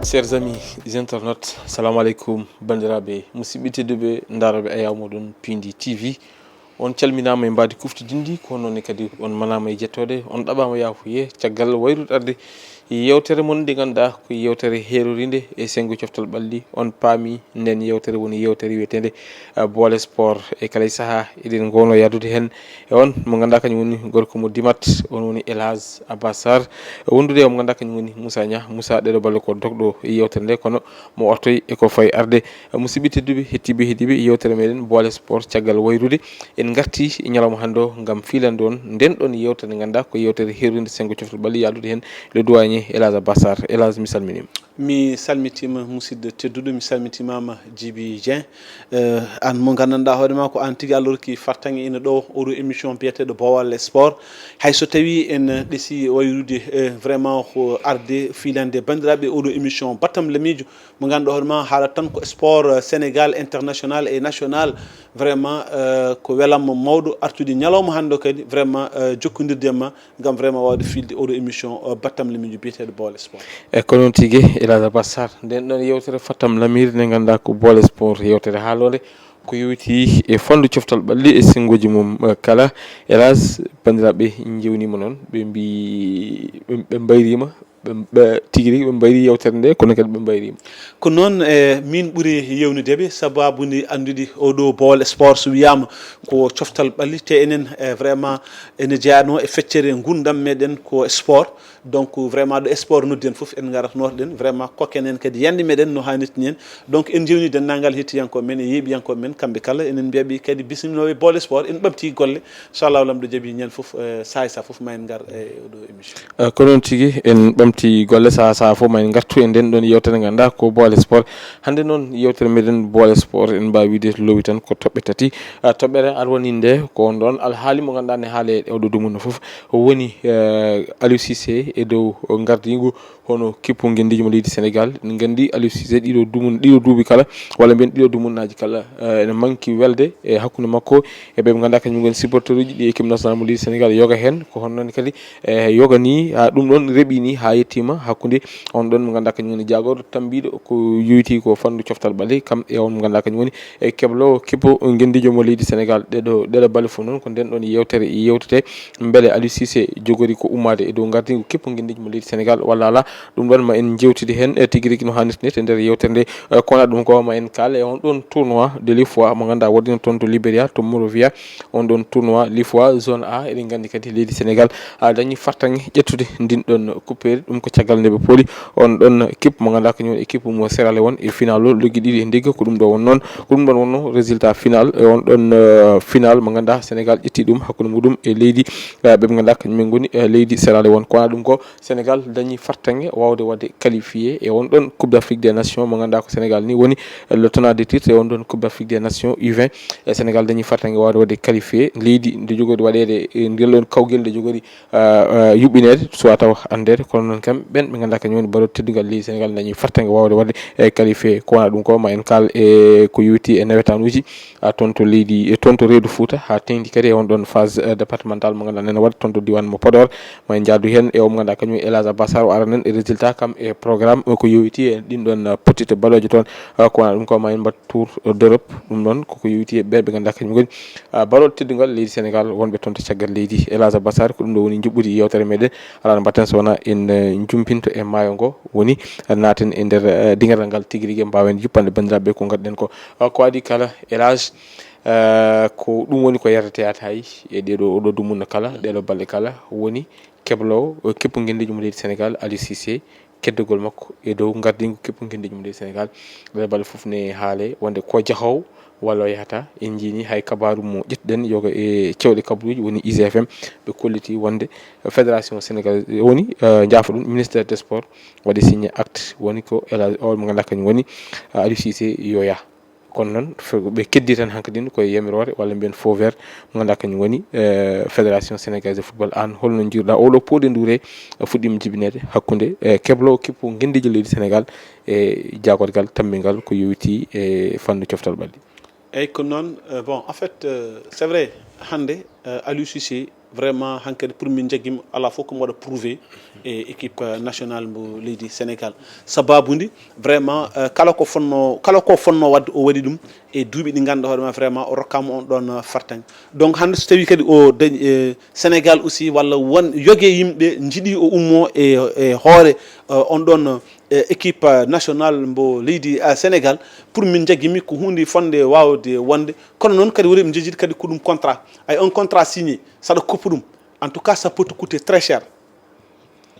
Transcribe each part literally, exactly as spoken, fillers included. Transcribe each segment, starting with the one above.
Chers amis internautes, salamu aleykum. Banndiraaɓe, musidɓe tedduɓe, ndaarooɓe Ayaw Moɗon Pindi T V, on calminaama e mbaadi kuftidinndi. Ko noon ne kadi on manaama e jettooɗe, on ɗaɓaama yaafuye caggal wayrude arde yewtere mon nde ngannduɗaa ko yewtere heeroriinde e senngo coftal ɓalli. On paami nden yewtere woni yewtere wiyeteende, ah, Boole Sport. E kala e sahaa eɗen ngoownoo yahdude heen e on mo ngannduɗaa kañum woni gorko mo Dimat, on woni El Hadj Abbas Sarr, wondude e mo ngannduɗaa kañum woni Moussa Niang. Moussa, ɗeɗo balɗe ko dogɗo e yewtere nde, kono mo artoy e ko fayi arde. Musidɓe tedduɓe, hettiiɓe, heɗiiɓe yewtere meɗen Boole Sport, caggal wayrude en ngarti e ñalawma hannde o ngam fiilande on nden ɗon yewtere nde ngannduɗaa ko yewtere heeroriinde senngo coftal ɓalli, yahdude heen le doyen El Hadj Abbas Sarr. El Hadj, mi salminiima. Mi salmitiima musidɗo tedduɗo, mi salmitimaama Djiby Dieng. Eh, aan mo nganndanɗaa hoore maa ko aan tigi Allah rokki fartaŋŋe ina ɗo oɗo émission biyeteeɗo Bowal Sport. Hay so tawii en ɗesii wayrude, eh, vraiment ko arde fiilande banndiraaɓe oɗo émission Battam Lamiijo mo ngannduɗaa hoore maa haalat tan ko sport, eh, Sénégal international et national. Vraiment, eh, ko welamma mawɗo artude ñalawma hannde o kadi vraiment, eh, jokkondirde e ma ngam vraiment waawde fiilde oɗo émission, eh, Battam Lamiijo biyeteeɗo Bowal Sport. E ko noon tigi, El Hadj Abbas Sarr, nden ɗon yewtere Fattam Lamiijo nde ngannduɗaa ko Boole Sport, yewtere haaloore ko yowitii e fanndu coftal ɓalli e senngooji mum, eh, kala. El Hadj, banndiraaɓe njewniima noon, ɓe mbii, ɓe, ɓe mbayriima, ɓe, ɓe tigi rigi ɓe mbayri yewtere nde, kono kadi ɓe mbayriima. Ko noon, eh, min ɓuri yewnude ɓe, sababu nde anndude oɗo Bowal Sport so wiyaama ko coftal ɓalli, te enen, eh, vraiment ene jeyanoo e feccere ngurndan meɗen ko sport. Donc vraiment ɗo sport noddi en fof en ngarat nootoɗen, vraiment kokken en kadi yande meɗen no haanirta ni en. Donc en njewni denndaangal hettiyankooɓe men e yeeɓiyankooɓe men, kamɓe kala enen mbiya ɓe kadi bisimilla e Bowal Sport, en ɓamti golle. Inchallah, Laamɗo jaɓi ñande fof, eh, sahaa e sahaa fof ma en ngar e oɗo émission. Eh, ko noon tigi, en ɓamti golle, sahaa sahaa fof ma en ngartu e nden ɗon yewtere ngannduɗaa ko Boole Sport. Hannde noon yewtere meɗen Boole Sport, en mbaawi wiide lowi tan ko toɓɓe tati. Ah, toɓɓere arwaniinde ko on ɗon alhaali mo ngannduɗaa ne haale e oɗo dumunna fof, woni, eh, Aliou Cissé e dow ngardiingu hono kippu ngenndiijo mo leydi Sénégal. En nganndi Aliou Cissé ɗiɗo dumun-, ɗiɗo duuɓi kala, walla mbiyen ɗiɗo dumunnaaji kala, eh, ene manki welde e hakkunde makko e ɓe ɓe ngannduɗaa kañum ngoni supporteruuji ɗi équipe nationale mo leydi Sénégal, yoga heen. Ko hono noon kadi, eh, yoga ni, haa ɗum ɗon reɓi ni haa yettiima hakkunde on ɗon mo ngannduɗaa kañum woni jaagorɗo tambiiɗo ko yowitii ko fanndu coftal ɓalli, kam e on mo ngannduɗaa kañum woni e kebloowo kippu ngenndiijo mo leydi Sénégal. Ɗeɗo, ɗeɗo balɗe fof noon ko nden ɗon yewtere yewtete, mbele Aliou Cissé jogori ko ummaade e dow ngardiingu kippu ngenndiijo mo leydi Sénégal walla alaa. Ɗum ɗon ma en njeewtidi heen, e tigi rigi no haanirta ni e nder yewtere nde. Eh, ko wonaa ɗum ko ma en kaal e on ɗon tournoi de l'UFOA mo ngannduɗaa waɗiino toon to Liberia, to Monrovia. On ɗon tournoi l'UFOA zone A, eɗen nganndi kadi leydi Sénégal, ah, dañi fartaŋŋe ƴettude ndin ɗon coupe. Ɗum ko caggal nde ɓe pooli on ɗon équipe mo ngannduɗaa kañum woni équipe mo Sierra Leone e final o, loggi ɗiɗi e ndigga. Ko ɗum ɗo won noon, ko ɗum ɗon wonno résultat final e on ɗon, eh, final mo ngannduɗaa Sénégal ƴetti ɗum hakkunde muɗum e leydi, eh, ɓe ɓe ngannduɗaa kañum en ngoni, eh, leydi Sierra Leone. Ko wonaa ɗum ko Sénégal dañi fartaŋŋe waawde waɗde qualifié e on ɗon Coupe d'Afrique des Nations mo ngannduɗaa ko Sénégal ni woni, eh, le tenant de titre e on ɗon Coupe d'Afrique des Nations U vingt. E Sénégal dañi fartaŋŋe waawde waɗde qualifié. Leydi nde jogori waɗeede, eh, ndel ɗon kawgel nde jogori, ah, ah, yuɓɓineede, soit taw anndeede, kono noon kam ɓen ɓe ngannduɗaa kañum woni baroɗe teddungal leydi Sénégal dañi fartaŋŋe waawde waɗde, eh, qualifié. Ko wonaa ɗum ko ma en kaal e ko yowitii e nawetaanuuji, ah, toon to leydi, e toon to reedu Fuuta, haa teeŋti kadi e on ɗon phase, eh, départementale mo ngannduɗaa nena waɗa toon to diiwaan mo Podor. Ma en njaadu heen e o mo ngannduɗaa kañum El Hadj Abbas Sarr o arana en e résultat kam e programme, eh, ko yowitii e ɗin ɗon, eh, petite ballooje toon. Ah, ko wonaa ɗum ko ma en mbaɗ tour d'Europe. Ɗum ɗon koko yowitii e ɓe ɓe ngannduɗaa kañum ngoni, ah, baroɗe teddungal leydi Sénégal wonɓe toon to caggal leydi. El Hadj Abbas Sarr, ko ɗum ɗo woni njuɓɓudi yewtere meɗen. Alaa no mbaɗten so wonaa en, eh, njumpinto e maayo ngo woni, eh, naaten e nder, eh, diŋiral ngal tigi rigi mbaawen juppande banndiraaɓe ko ngarɗen ko. Ah, ko adii kala, El Hadj, eh, ko ɗum woni ko yarete yaata hay e ɗeɗo, oɗo dumunna kala, ɗeɗo balɗe kala woni kebloowo, eh, kippu ngenndiijo mo leydi Sénégal, Aliou Cissé, keddagol makko e dow ngardiingu kippu ngenndiijo mo leydi Sénégal. Ɗeɗo balɗe fof ne haale wonde ko jahoowo walla o yahata. En njii ni hay kabaaru mo ƴettuɗen yoga e cewɗe kabaruuji woni I G F M, ɓe kolliti wonde fédération sénégalaise woni, eh, njaafoɗon, ministère des sports waɗi signé acte woni ko El Hadj o mo ngannduɗaa kañum woni, eh, Aliou Cissé yo yah. Kono noon fe-, ɓe keddii tan hankadin koye yamiroore walla mbiyen feu vert mo ngannduɗaa kañum woni, eh, fédération sénégalaise de football. Aan holno njiiruɗaa oɗo pooɗe nduure, eh, fuɗɗiima jibineede hakkunde, eh, kebloowo kippu ngenndiijo leydi Sénégal e jaagorgal tammbingal ko yowitii e fannu coftal ɓalli? Eyyi, ko noon, eh, bon, en fait, eh, c'est vrai, hannde, eh, Aliou Cissé Vraiment, hankadi pour min jaggimi, ala fof ko mi waɗa prouvé e équipe, euh, nationale mbo leydi Sénégal. Sababu ndi, vraiment, euh, kala ko fonno, kala ko fonno wadde, o waɗi ɗum e duuɓi ɗi ganduɗa hoore ma, vraiment o rokkama on ɗon, euh, fartaŋ. Donc hande so tawi kadi o dañi, euh, Sénégal aussi, walla won yoge yimɓe jiiɗi o ummo e, e hoore, euh, on ɗon, euh, équipe, euh, nationale mbo leydi, euh, Sénégal, pour min jaggimi ko hunde fonde wawde wonde. Kono noon kadi woni mi jejjiti kadi ko ɗum contrat. Ay, un contrat signé, saɗa koppu ɗum. En tout cas, ça peut te coûter très cher.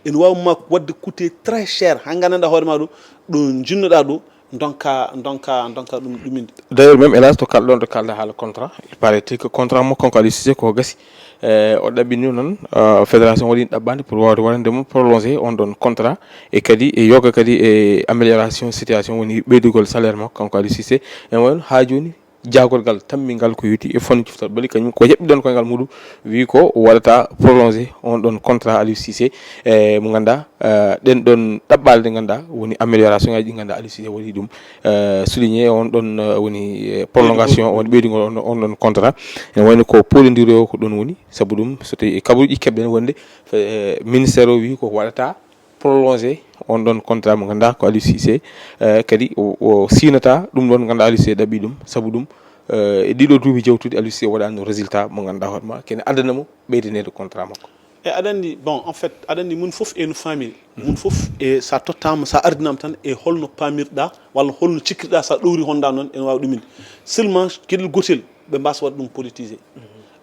Ene wawi ma wadde coûter très cher. Ha gandanɗa hoore ma ɗo, ɗo jinnoɗa ɗo, donka, donka, donka ɗum, ɗum inde. D'ailleurs, même hélas, to kalɗon, to kalɗa haala contrat, il paraît que contrat mo kanko Aliou Cissé ko gasi. Eh, o ɗaɓɓini noon, eh, fédération waɗi ɗaɓɓande pour wawde waɗande mo prolongé on ɗon contrat. E kadi e yoga kadi e amélioration situation woni ɓeydugol salaire makko kanko Aliou Cissé. En wayno ha joni jagorgal tammingal ko yowiti e fonde coftal ɓalli kañum ko heɓɗon koyngal muɗum wi ko waɗata prolongé on ɗon contrat Aliou Cissé, e mo ganduɗa, eh, ɗen ɗon ɗaɓɓale ɗe ganduɗa woni amélioration ngaji ɗi ganduɗa Aliou Cissé waɗi ɗum, eh, souligné on ɗon, eh, woni, eh, prolongation on ɓeydugol on, on ɗon contrat. Ene wayno ko poolodiri o ko ɗon woni sabu ɗum so tawi e kabaruji keɓɗen wonde, eh, ministère o wi ko waɗata prolongé on ɗon contrat mo ganduɗa ko Aliou Cissé, eh, kadi o, o sinata ɗum ɗon ganduɗa Aliou Cissé ɗaɓɓi ɗum sabu ɗum, eh, e ɗiɗo duuɓi jawtuɗi Aliou Cissé waɗano résultat mo ganduɗa hoore ma kene addana mo ɓeydanede contrat makko. E aɗa andi, bon, en fait, aɗa andi mun fof e no famiri. Mun fof e sa tottama, sa ardinama tan e holno pamirɗa walla holno cikkirɗa sa ɗowri honda noon ene wawi ɗumin. Seulement gueɗel gotel ɓe mbasa waɗa ɗum politisé.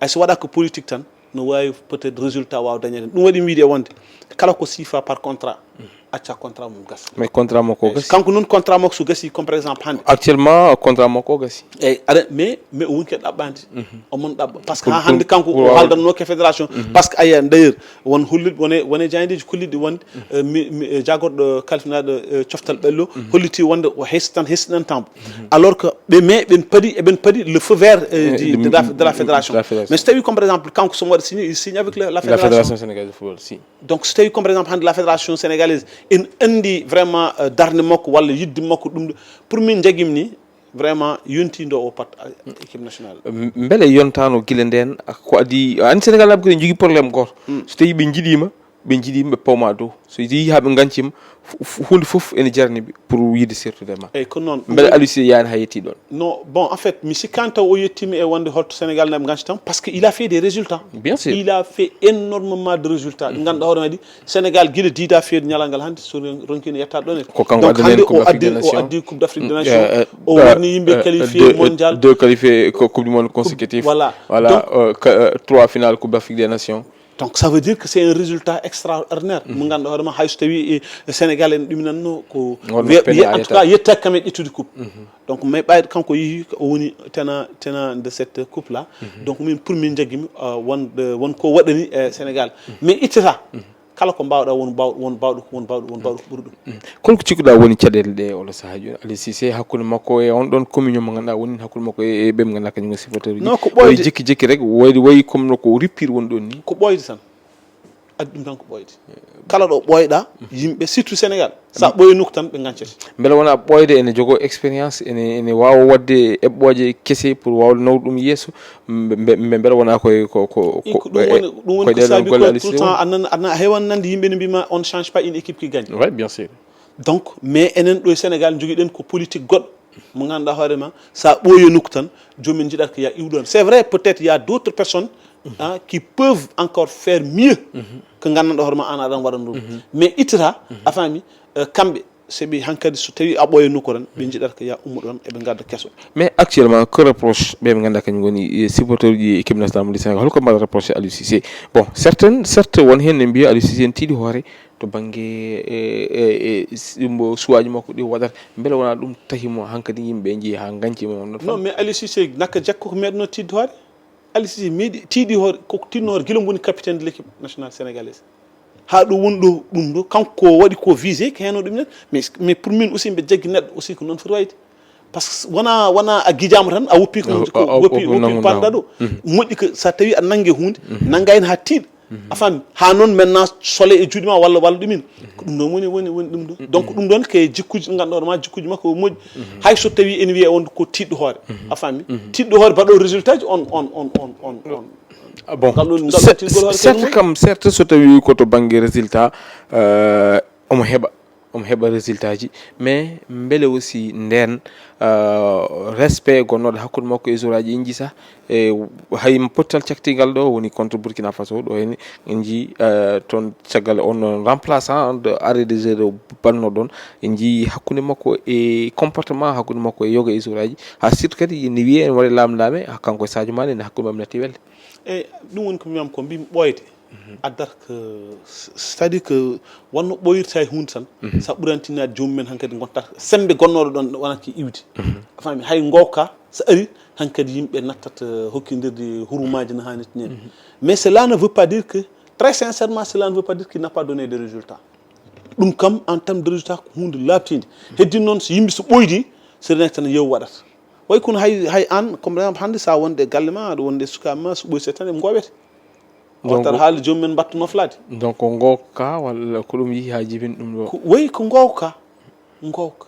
Ay so waɗa ko politique tan, no wawi peut-être résultat wawa dañede. Ɗum waɗi mi wiide e wonde kala ko sifa par contrat, acca contrat mum gasa. Mais contrat makko o gasi. Kanko noon contrat makko so gasi comme par exemple hande. Actuellement contrat makko o gasi. Eyyi, aɗa, mais, mais o wonki e ɗaɓɓande. Omon ɗaɓɓa. Parce que ha hande kanko o haldanno ke fédération. Parce que ayi, d'ailleurs, won hollit, wone, wone jaayndeeji kollitɗi wonde, eh, mi, mi, eh, jagorɗo kalfinaɗo, eh, coftal ɓello, holliti wonde o hestan, hesɗinantamo. Alors que ɓe, mais ɓen paadi, eɓen paadi le feu vert, eh, du, de la, de la fédération. Mais so tawi comme par exemple, kanko somo waɗa signé, il signe avec la, la fédération. La fédération sénégalaise de football, si. Donc so tawi comme par exemple hande la fédération sénégalaise en andi vraiment, eh, darde makko walla yidde makko ɗum ɗo, pour min jaggimi ni, vraiment yonti ndo o pat, a, équipe nationale. M-, mbele yontano gila nden, a, ko adi, a, an Sénégal naaɓe kadi jogui problème goto. So tawi ɓe jiiɗima, ɓe jiiɗima ɓe pawma dow. So tawi ha ɓe gancima, f-, f-, hunde foof ene jarani ɓe pour yiide sertude e ma. Eyyi, ko noon. Mbele Aliou Cissé yani ha yetti ɗon? Non, bon, en fait, mi sikkani taw o yettima e wonde holto Sénégal naaɓe gancata, parce que il a fait des résultats. Bien sûr. Il a fait énormément de résultats. Ɗi ganduɗa hoore ma ɗi, Sénégal gila diida feedu ñalal ngal hande so ron-, ronkino yettade ɗon e. Ko kanko donc addani hande en Coupe o d'Afrique addi, des o Nations. Addi Coupe d'Afrique des Nations. Euh, euh, o euh, waɗni yimɓe euh, qualifié deux, euh, mondial. Deux qualifiés ko Coupe du Monde consécutif. Voilà. Voilà, donc euh, que, euh, trois finales Coupe d'Afrique des Nations. Donc ça veut dire que c'est un résultat extraordinaire. Mo ganduɗa hoore ma hay so tawi e, e Sénégal en ɗuminanno ko en tout cas yettaki kam e ƴettude coupe. Donc mais ɓayde kanko yeehi o woni tenant, tenant de cette coupe là. Donc min pour min jaggimi, euh, won, euh, won ko waɗani e Sénégal. Mais ittata. Kala ko mbawɗa won baw-, won bawɗo, won bawɗo, won bawɗo ko ɓuri ɗum. Kono ko cikkuɗa woni caɗele ɗe oɗo saaha joni Aliou Cissé hakkude makko e on ɗon communion mo ganduɗa woni hakkude makko e, e ɓe mo ganduɗa kañum woni supporteur uji? Non, ko ɓoyde. Wayi jikki jikki rek, wayi, wayi comme no ko rippiri woni ɗon ni. Ko ɓoyde tan. Addi ɗum tan ko ɓoyde. Kala ɗo ɓoyɗa, yimɓe, surtout Sénégal, sa ɓoyi nokku tan ɓe gancete. Beele wona ɓoyde ene jogo expérience, ene, ene wawa wadde eɓɓoje kese pour wawde nawde ɗum yeeso. Mbe-, mbe-, mbe-, beele wona koye, ko, ko, ko, ko ɗum woni, ɗum woni ko saabi ko tout le temps a nana, a nana, a hewan nande yimɓe ne mbima on change pas une équipe qui gagne. Ouais, bien sûr. Donc, mais enen ɗo e Sénégal jogiɗen ko politique goɗɗo mo ganduɗa hoore ma, sa ɓooyi e nokku tan, joomum en jiɗat ko ya iw ɗon. C'est vrai, peut-être il y a d'autres personnes, hein, qui peuvent encore faire mieux que gandanɗa hoore ma an aɗan waɗa ɗum. Mais ittata, a faami, euh, kamɓe, seeɓi hankadi so tawi a ɓooyi e nokku tan, ɓe jiɗat ko ya ummo ɗon, eɓe gadda keso. Mais actuellement, que reproche ɓe ɓe ganduɗa kañum woni, eh, supporteur uji équipe nationale mo Sénégal, holko mbaɗa reproche Aliou Cissé? Bon, certains, certes, won hen ne mbiya Aliou Cissé ne tiiɗi hoore, to banggue, e, e, e, s-, mbo suwaji makko ɗi waɗata, beele wona ɗum tahi mo hankadi yimɓe jeeyi ha ganci mo wonno? Non, mais Aliou Cissé nakka jakko ko meɗno tiiɗde hoore. Aliou Cissé meeɗi tiiɗi hoore, koko tiiɗno hoore gila mo woni capitaine de l'équipe nationale sénégalaise. Ha ɗo woni ɗo, ɗum ɗo, kanko ko waɗi ko visé, ko heno ɗum nen. Mais, mais pour min aussi, mbe jaggi neɗɗo aussi ko noon foti wayde. Parce que wona, wona a gijama tan, a woppi ko, ko woppi, woppi panɗa ɗo. Moƴƴi ko sa tawi a nangue hunde, nanga hen ha tiiɗa. A faami? Ha noon maintenant sole e juuɗe ma walla, walla ɗumin. Ko ɗum ɗon woni, woni, woni ɗum ɗo. Donc ɗum ɗon ko jikkuji ɗi ganduɗa ma jikkuji makko o moƴƴi. Hay so tawi ene wiye on ko tiiɗɗo hoore. A faami? Tiiɗɗo hoore baɗɗo résultat ji on, on, on, on, on, on. Ah, bon, ngal ɗon ngal ɗon tirgol hoore certes kam, certes, so tawi ko to bannge résultat, euh, omo heɓa omo heɓa résultat ji, mais mbele aussi nden, euh, respect gonnooɗo hakkunde makko e joueur aji, en njii sah e hay pottal caktingal ɗo woni contre Burkina Faso ɗo, en en njii, euh, toon caggal on remplaçant de arrêt de jeu ɗo banno ɗon, en njii hakkunde makko e comportement hakkunde makko e yoga e joueur aji, ha surtout kadi ne wiye en waɗi lamlame, kanko e Sadio Mané ne hakkunde maɓɓe natti welde. Eyyi, ɗum woni ko mbiyam ko mbimi ɓooyde. Addata ko, c'est-à-dire que wonno ɓooyirta e hunde tan, sa ɓurantinade joomum en hankadi gonta sembe gonnooɗo ɗon wonata ki iwde. A faami, hay ngooka so ari hankadi yimɓe nattat hokkindirde hurumaaji no haanirta ni. Mais cela ne veut pas dire que, très sincèrement, cela ne veut pas dire qu'il n'a pas donné de résultat. Ɗum kam en terme de résultat ko hunde laaɓtiinde. Heddi noon so yimɓe so ɓooydi, so renata tan yew waɗata. Way kono hay hay an comme par exemple hannde sa wonde e galle ma aɗa wonde e sukaaɓe ma so ɓoyse tan eɓe ngoowete. Donc wattat haali joomum en mbatta noflaade. Donc ko ngooka walla ko ɗum yihi ha jibin ɗum ɗo? Ko woyi ko ngooka. Ngooka.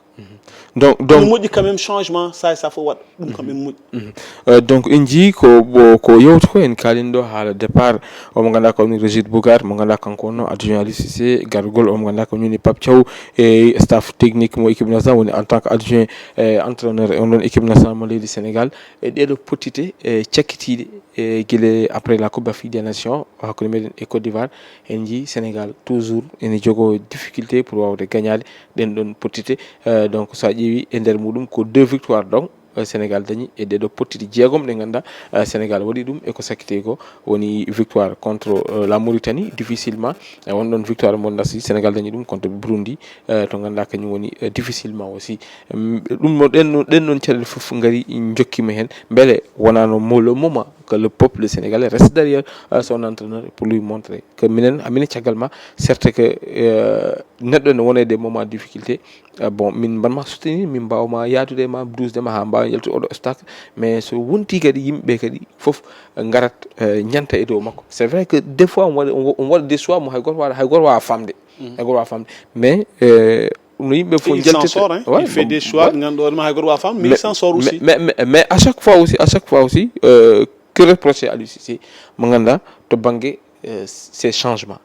Donc donc moƴƴi quand même changement sa sa fof waɗa ɗum kam en moƴƴi. Euh, donc en njii ko ko yewta ko en kaalin ɗo haala départ omo ngannduɗaa ko woni Régis Bougart mo ngannduɗaa kanko wonno adjoint Aliou Cissé, gargol omo ngannduɗaa ko woni Pape Thiaw e staff technique mo équipe nationale woni en tant que adjoint e entraîneur e on ɗon équipe nationale mo leydi Sénégal. E ɗeɗo pottite e cakkitiiɗe e gila après la Coupe d'Afrique des Nations hakkunde meɗen e Côte d'Ivoire, en njii Sénégal toujours ene jogo difficulté pour wawde gañaade ɗen ɗon pottite. Euh, donc so a ƴeewi e nder muɗum ko deux victoire donc, euh, Sénégal dañi e ɗeɗo pottite jeegom ɗe ngannduɗaa, euh, Sénégal waɗi ɗum e ko sakkiti ko woni victoire contre, euh, la Mauritanie difficilement, e on ɗon victoire mo nasi Sénégal dañi ɗum contre Burundi, euh, to ngannduɗaa kañum woni, euh, difficilement aussi. Ɗum no ɗen ɗon ɗen ɗon caɗeele fof ngari jokkima heen. Mbele wonano mo le moment que le peuple sénégalais reste derrière, euh, son entraîneur pour lui montrer que minen amina caggal ma, certes que, euh, neɗɗo ne wona e des moments difficulté, euh, bon min mbanma soutenir, min mbawma yaadude e ma, duusde ma ha mbawa yaltude oɗo obstacle. Mais so wonti kadi yimɓeɓe kadi fof ngarat, euh, ñanta e dow makko. C'est vrai que des fois on waɗa on waɗa des choix mo hay goto wawa hay goto wawa famde. Hay goto wawa famde. Mais, euh, no yimɓe fof jaltita. Il s'en sort, hein. Ouais, il fait des choix, ganduɗo hoore ma hay goto wawa fam mais il s'en sort aussi. Mais, mais, mais à chaque fois aussi, à chaque fois aussi, euh, que reprocher Aliou Cissé mo ganduɗa to banggue, euh, ces changements?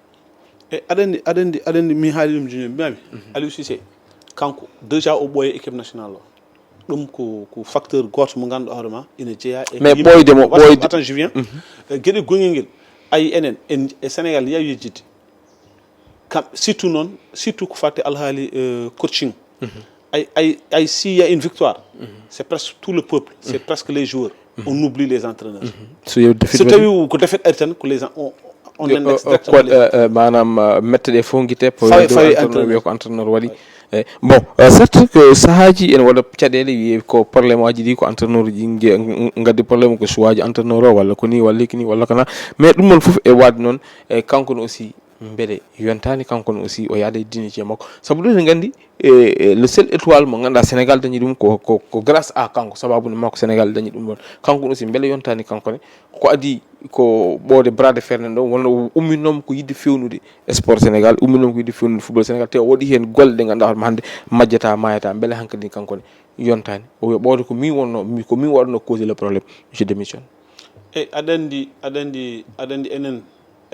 E aɗa andi aɗa andi aɗa andi mi haali ɗum joni mbiyami Aliou Cissé kanko déjà o ɓooye équipe nationale o. Ɗum ko ko facteur goto mo ganduɗa hoore ma ina jeeya e mais ɓooyde mo ɓooyde attends je viens. Gueɗe gongel ngel ayi enen en e Sénégal yawi yejjidde. Kam surtout noon surtout ko fati alhaali, euh, coaching. Ay ay ay s'il y a une victoire, c'est presque tout le peuple, c'est presque les joueurs. On oublie les entraîneurs. So yewi défaite so waɗi tawi ko défaite ari tan ko les en- on on indexe directement les euh, euh, manam, euh, mette ɗe fof guite fawi fawi entraîneur wiya ko entraîneur waɗi. Eyyi. Bon, euh, certes que sahaji ene waɗa caɗele wiye ko problème aji ɗi ko entraîneur ji nge- ng- ngaddi problème ko choix ji entraîneur o walla ko ni walla ko ni walla kana. Mais ɗum noon fof e waade noon e kanko no aussi mbele yontani kanko no aussi o yaada e dine je makko sabu ɗum en gandi e, e le seul étoile mo ganduɗa Sénégal dañi ɗum ko, ko, ko grâce à kanko sababu no makko Sénégal dañi ɗum ɗon. Kanko no aussi mbele yontani kanko ne ko adi ko ɓoode bras de fer nen ɗon wonno umminoma ko yidde fewnude sport Sénégal umminoma ko yidde fewnude football Sénégal te o waɗi hen golle ɗe ganduɗa hoorema hande majjata mayata mbele hankadi kanko ne yontani o wiya ɓoode ko min wonno mi ko min waɗno cause le problème je démissionne. Eyyi aɗa andi aɗa andi aɗa andi enen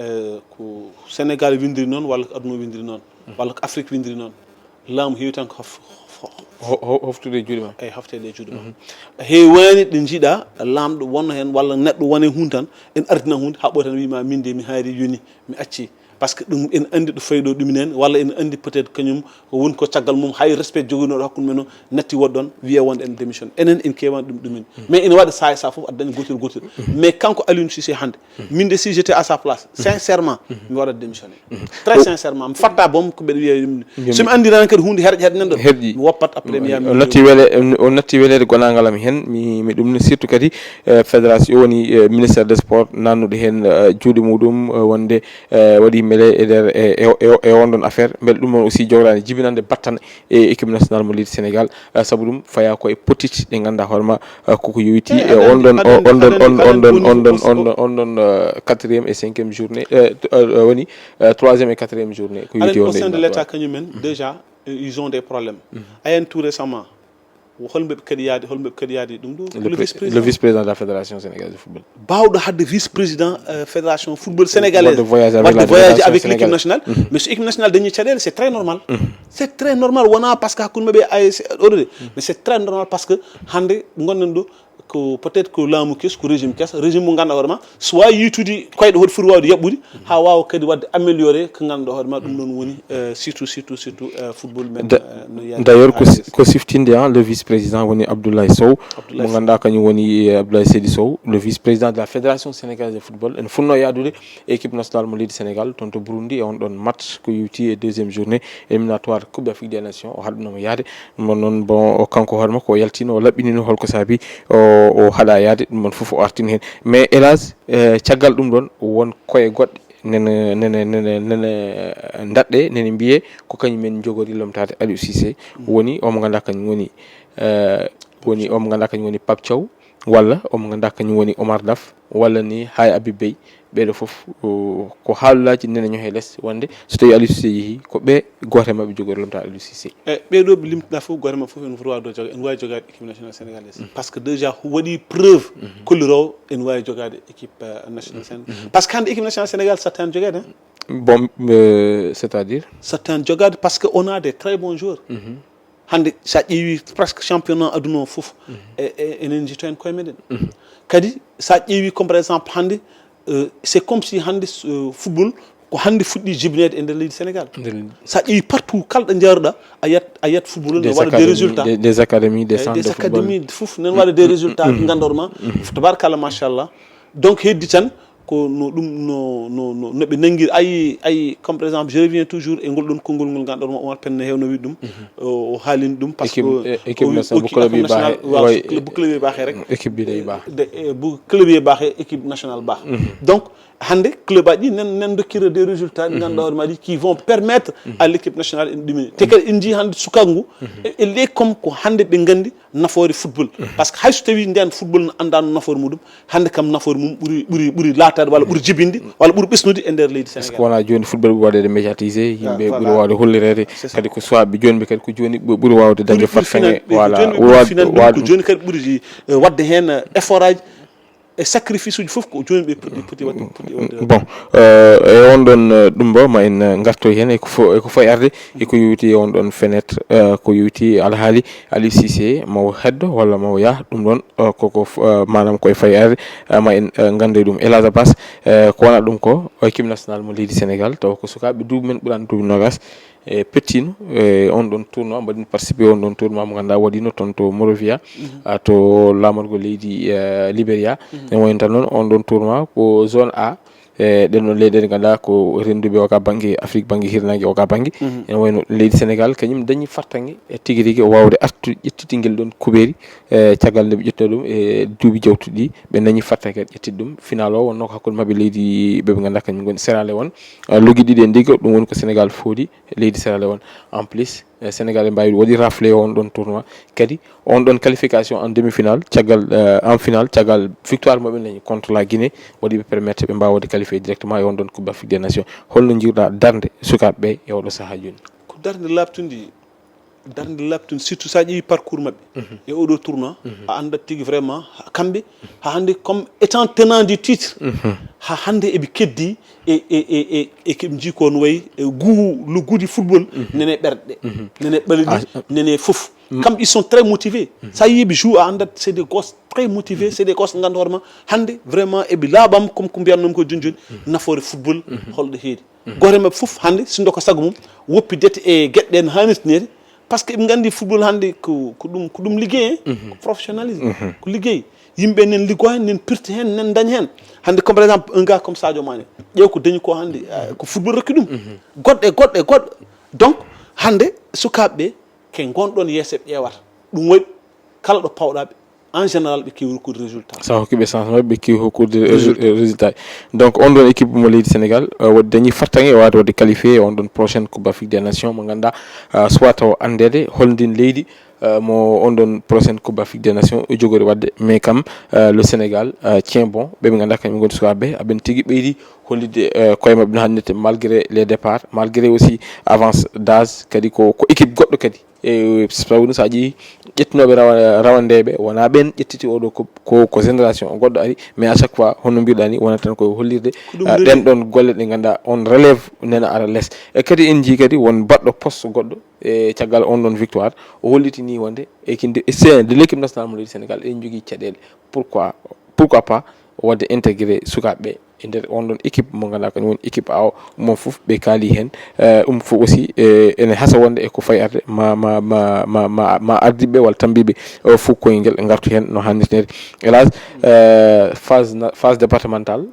eh, ko Sénégal windiri noon walla ko aduna o windiri noon walla ko Afrique windiri noon laamu heewi tan ko hof- ho- ho- hoftude e juuɗe ma. Eyyi hofteede e juuɗe ma. Heewani ɗe njiɗa laamɗo wonno heen walla neɗɗo wone huun tan en ardina huunde haɓɓo tan wiima min de mi haari yoni mi acci. Parce que ɗum en andi ɗo fayi ɗo ɗuminen walla en andi peut être kañum ko woni ko caggal mum hay respect joguinoɗo hakkude men o natti woɗɗon wiya wonde en démission enen en kewani ɗum ɗumen. Mais ene waɗa saha e saha fof aɗa daña gotel gotel. Mais kanko Aliou Cissé hande min de si j'étais à sa place sincèrement mi waɗat démissionné. Très sincèrement mi fatta boom ko mbeɗa wiya yumde somi andi ran kadi hunde herƴe herƴe nan ɗon herƴi mi woppat après mi yaha mi o natti wele o natti weleede gonagal am heen mi mi ɗum ne surtout kadi eh, fédération woni eh, ministère des sports nannude heen eh, juuɗe muɗum eh, wonde eh, waɗi mbele e nder e e- e- e on ɗon affaire mbele ɗum noon aussi jogorani jibinande battane e équipe nationale mo leydi Sénégal. Eh, sabu ɗum faya ko e potiti ɗe ganduɗa hoorema eh, koko yowiti Eh, e aɗa on andi- ɗon aɗa o- andi- on ɗon aɗa on andi- on aɗa ɗon andi on ɗon fof- on ɗon on ɗon eh, quatrième et cinquième journée eh, t- eh, woni eh, troisième et quatrième journée ko yowiti aɗa on andi au sein de l'état kañumen déjà eh, ils ont des problèmes. Ayen tout récemment Holmbe ɓe kadi yaade, holmbe ɓe kadi yaade ɗum ɗo? Le, le vice-président de la Fédération sénégalaise de football. Baawɗo haɗde vice-président euh, fédération football sénégalais. Wadde voyage avec la délégation avec l'équipe sénégalaise. Nationale. Mais so équipe nationale dañi caɗeele, c'est très normal. C'est très normal, wona parce que hakkunde maɓɓe A S oɗo de. Mais c'est très normal parce que hannde gonɗen ɗo ko peut-être ko laamu kes, ko régime kes, régime mo ganduɗa hoore ma, so wawi yitude koyɗe hoto foti wawde yaɓɓude ha wawa kadi wadde amélioré ko ganduɗa hoore ma. Ɗum ɗon woni euh, surtout surtout surtout euh, football men. D'ailleurs ko, ko siftinde en le vice-président woni Abdoulaye Sow, mo ganduɗa kañum woni Abdoulaye Seydi Sow, le vice-président de la Fédération sénégalaise de football, ene funno yaadude équipe nationale mo leydi Sénégal toon to Burundi e on ɗon match ko yowti e deuxième journée éliminatoire Coupe d'Afrique des Nations, o haɗanoma yaade. Ɗum noon bon, o kanko hoore makko o yaltino, o laɓɓinino holko saabi o o haɗa yaade. Ɗum ɗon fof o artini heen. Mais hélas, eh, caggal ɗum ɗon won koye goɗɗe nene nene nene nene daɗɗe nene mbiyee ko kañum men jogori lomtaade Aliou Cissé. Woni omo ganduɗa kañum woni eh, woni omo ganduɗa kañum woni Pape Thiaw, walla omo ganduɗa kañum woni Omar Daf, walla ni Haye Habib Beye. Ɓeɗo fof ko haalulaji nene ñohe less wonde so tawi Aliou Cissé yeehi ko ɓe goto e mabɓe jogori lomta Aliou Cissé. E ɓeɗo ɓe limtuɗa fof goto e mabɓe fof ene foti wawde jogade, ene wawi jogade équipe nationale sénégalaise par ce que déjà waɗi preuve kollirowo ene wawi jogade équipe nationale sénégal. Par ce que hande équipe nationale sénégal sattani jogade. Bon, c'est à dire? Sattani jogade par ce que on a des très bons joueurs. Hande sa ƴeewi presque championnat aduna o fof, enen jito hen koye meɗen. Kadi sa ƴeewi comme par exemple hande c'est comme si hande football ko hande fuɗɗi jibinede e nder leydi sénégal. Sa ƴeewi partout kala ɗo jaaruɗa a yiyat a yiyat football ne waɗa des résultats, des académies, des centres de football, fof nene waɗa des résultats ɗi ganduɗa ma tabarkalla machallah. Donc heddi tan ko no ɗum no no no noɓe nanngiri ayi ayi comme par exemple je reviens toujours e ngol ɗon konngol ngol ganduɗa ma Omar Pène ne hewno wiide ɗum. O haalini ɗum par ce que équipe nationale bu club yi baaxe rek. Équipe bi day baax. Bu club yi baaxe équipe nationale baax. Donc hande club aji ɗi nen nen dokkira des résultats ɗi ganduɗa hoore maji qui vont permettre à l'équipe nationale en ɗumini te kadi en jii hande sukagu ngu e les comme ko hande ɓe gandi nafoore football. Par ce que hayso tawi nden football no anda no nafoore muɗum, hande kam nafoore mum ɓuri ɓuri ɓuri laatade walla ɓuri jibinde walla ɓuri ɓesnude e nder leydi sénégal. Est ce que wona joni football ɓuri waɗede médiatisé, yimɓe ɓuri wawde hollirede kadi ko suwaɓe joni ɓe kadi ko joni ɓe ɓuri wawde dañde fartaŋe. Voilà, ɓuri wawde ko joni kadi ɓuri wadde hen effort aji e sacrifice uji fof ko joni ɓe poti poti wadde poti wadde. Bon, e on ɗon ɗum mbo ma en gartoy hen eko fo eko fayi arde eko yowti e on ɗon fenêtre, ko yowti alhaali Aliou Cissé mawo heddo walla mawo yah ɗum ɗon koko manam koye fayi arde. Ma en gande ɗum. Elage Abbas, ko wona ɗum ko équipe nationale mo leydi sénégal taw ko sukaɓe duuɓi men ɓurani duuɓi nogas e pettino e on ɗon tournoi mbaɗino participé on ɗon tournoi mo ganduɗa waɗino toon to Morovia to lamorgo leydi Liberia. Ene wayno tan noon on ɗon tournoi ko zone A. E ɗen ɗon leyɗe ɗe ganduɗa ko renduɓe o ka banggue Afrique banggue hirnangue o ka banggue ene wayno leydi sénégal kañum dañi fartague e tiguirigui o wawde artude ƴettitiguel ɗon kuɓeeri. E caggal nde ɓe ƴettino ɗum e duuɓi jawtuɗi ɓe dañi fartague kadi ƴettide ɗum. Final o wonno ko hakkude mabɓe leydi ɓeɓe ganduɗa kañum goni Sierra Leone. Loggi ɗiɗi e ndigga ɗum woni ko sénégal foodi leydi Sierra Leone. En plus sénégal e mbawi waɗi rafle on ɗon tournoi kadi on ɗon qualification en demi final caggal en final caggal victoire maɓɓe dañi contre la guinée waɗi ɓe permettre ɓe mbawa waɗde qualifié directement e on ɗon coupe d'afrique des nations. Holno jiiruɗa darde sukaɓe ɓe e oɗo saaha joni? Ko darde labtude darde labtude surtout sa ƴeewi parcours maɓɓe e oɗo tournoi a andat tigi vraiment kamɓe ha hande comme étant tenant du titre ha hande eɓe keddi e e e e e keɓe jii ko no wayi e guu luggudi football nene ɓerɗe nene ɓalli nene fof. Kamɓe ils sont très motivés sa yiiɓe joue a andat c'est des gosses très motivés c'est des gosses ganduɗa hoore ma hande vraiment eɓe laaɓama comme ko mbiyatnoma ko joni joni nafoore football holɗo heedi. Goto e maɓɓe fof hande sindo ko sago mum woppi dete e gueɗe ɗe no hannirtinede par ce que eɓe gandi football hande ko ko ɗum ko ɗum ligguey hen ko professionnalisme ko ligguey. Yimɓe nen liggo hen nen pirti hen nen daña hen. Hande comme par exemple un gars comme sadio mané ƴeew ko dañi ko hande ko football rokki ɗum goɗɗe goɗɗe goɗɗe. Donc hande sukaɓeɓe ke gonɗon yeeso ɓe ƴeewata ɗum waɗi kala ɗo pawɗaɓe en général ɓe kewi rokkude résultat. Sa hokkiɓe chance maɓɓe ɓe kewi hokkude résultat. Donc on ɗon équipe mo leydi sénégal waɗi dañi fartaŋe e wawde waɗde qualifié e on ɗon prochaine coupe d'afrique des nations mo ganduɗa soit taw andede holndin leydi mo on ɗon prochaine coupe d'afrique des nations o jogori waɗde mais kam le sénégal tient bon ɓeɓe ganduɗa kañum goni sukaɓeɓe aɓen tigui ɓeydi hollitde koye mabɓe no hannirta malgré les départs malgré aussi avance d'âge kadi ko ko équipe goɗɗo kadi e sawno sa ƴeewi ƴettunooɓe rawa- rawandeeɓe wonaa ɓeen ƴettiti oɗo ko, ko, ko génération goɗɗo ari, mais à chaque fois, hono mbiɗa ni, wonata tan koye hollirde, ɗum ah, rewde. Ɗen ɗon golle ɗe ngannduɗaa on relève nena ara les. E kadi en njii kadi won baɗɗo poste goɗɗo e caggal on ɗon victoire, o holliti ni wonde e kindi, e C- de l'équipe nationale mo leydi Sénégal, eɗen njogii caɗeele. Pourquoi, pourquoi pas waɗde intégré sukaaɓe ɓe e nder on ɗon équipe mo ngannduɗaa kañum woni équipe awo, ɗum fof ɓe kaali heen. Eh, ɗum fof aussi, eh, ene hasa wonde e ko fayi arde ma, ma, ma, ma, ma, ma ardiiɓe walla tammbiiɓe o fof koye ngel ngartu heen no haannirta. Hélas, eh, phase na- phase départementale,